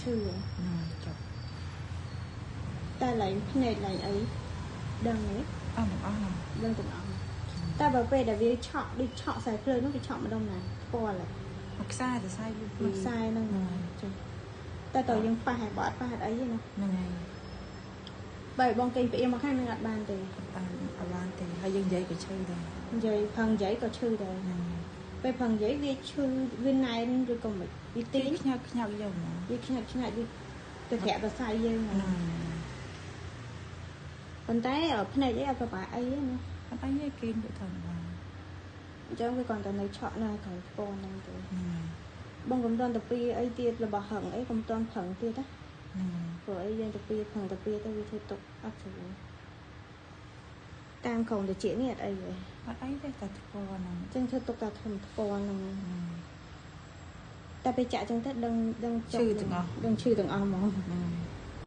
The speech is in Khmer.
ឈឺហ៎ ហ្នឹងចុក តែឡើងភ្នែកឡើងអីដឹងទេ អស់ទាំងអស់ហ្នឹង ដឹងទាំងអស់តែបើពេលដែលវាឆក់ដូចឆក់ខ្សែភ្លើងនោះវាឆក់ម្ដុំណាថ្ពាល់ហ៎ មួយខ្សែទៅខ្សែលូ មួយខ្សែហ្នឹងចាតែតើយើងប៉ះហើយបើអត់ប៉ះអត់អីទេណា ហ្នឹងហើយ បើបងគេងផ្អៀងមកខាងនឹងអត់បានទេ បានអត់បានទេហើយយើងនិយាយក៏ឈឺដែរ និយាយផឹងនិយាយក៏ឈឺដែរ ហ្នឹង ពេលផឹងនិយាយវាឈឺវាណែនឬក៏មិនវា ទី ទាញ ខ្ញាល់ខ្ញាល់យកមក វាខ្ញាច់ខ្ញាច់វាទៅធាក់ទៅសៃយើងហ្មង ហ្នឹង ប៉ុន្តែភ្នែកអីអត់ប្របាក់អីទេណា អត់អីទេគេនិយាយធម្មតា អញ្ចឹងវាគ្រាន់តែនៅឆក់នៅក្រោយថ្ពាល់ហ្នឹងទេ ហ្នឹងហើយ បងកុំទាន់ទៅពីអីទៀតរបស់ហឹងអីកុំទាន់ប្រឹងទៀតណា ហ្នឹងហើយ ព្រោះអីយើងទៅពីប្រឹងទៅពីទៅវាធ្វើទុកអត់ស្រួលតាមក្រុមតិចនេះអត់អីទេ អត់អីទេតែថ្ពាល់ហ្នឹង អញ្ចឹងធ្វើទុកតែធំថ្ពាល់ហ្នឹង ហ្នឹង តែពេលចាក់អញ្ចឹងទៅដឹងដឹង ឈឺទាំងអស់ ដឹងឈឺទាំងអស់ហ្មង ហ្នឹងហើយ។